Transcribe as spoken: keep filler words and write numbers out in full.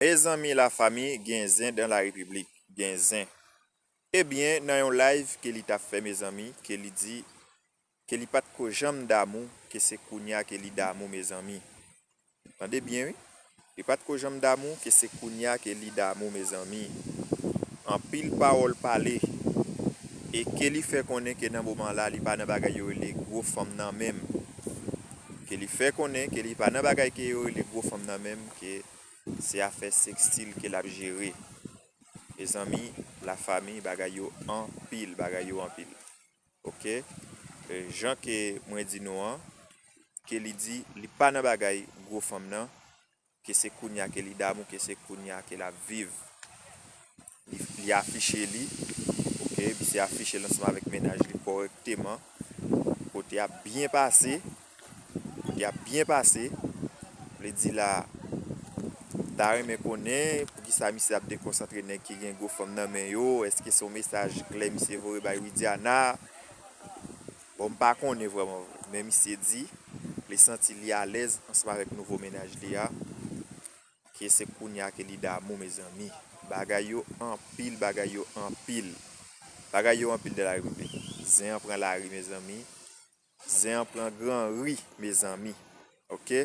Mezanmi, lafanmi, gen zen dan la repiblik. Gen zen. Ebyen, nan yon live ke li t ap fè, mezanmi, ke li di ke li pa t ko janm damou, ke se kounye a ke li damou, mezanmi. Tande byen, wi. Li pa t ko janm damou, ke se kounye a ke li damou, mezanmi. Anpil pawòl pale. E ke li fè konnen ke nan moman la, li pa nan bagay yo rele gwo fanm nan menm. Ke li fè konnen ke li pa nan bagay ke yo rele gwo fanm nan menm, ke se afè sekstil ke l ap jere. Mezanmi, lafanmi, bagay yo anpil, bagay yo anpil. Oke? E, jan ke mwen di nou an, ke li di, li pa nan bagay gwo fanm nan, ke se kounye a ke li damou, ke se kounye a ke l ap viv. Li, li afiche li, oke, misye afiche l ansanm avèk mennaj li kòrèkteman. Kote ap byen pase, kote ap byen pase. Vle di la, m ta renmen konnen poukisa misye ap dekonsantre nèg ki gen gwo fanm nan men yo. Èske se yon mesaj klè misye voye bay Widiana? Bon, m pa konnen vrèman vre, men misye di li santi li alèz ansanm avèk nouvo mennaj li a, ke se kounye a ke li damou, mezanmi. Bagay yo anpil, bagay yo anpil. Bagay yo anpil dan la repiblik. Zen an pran lari, mezanmi. Zen an pran gran ri, mezanmi. Oke?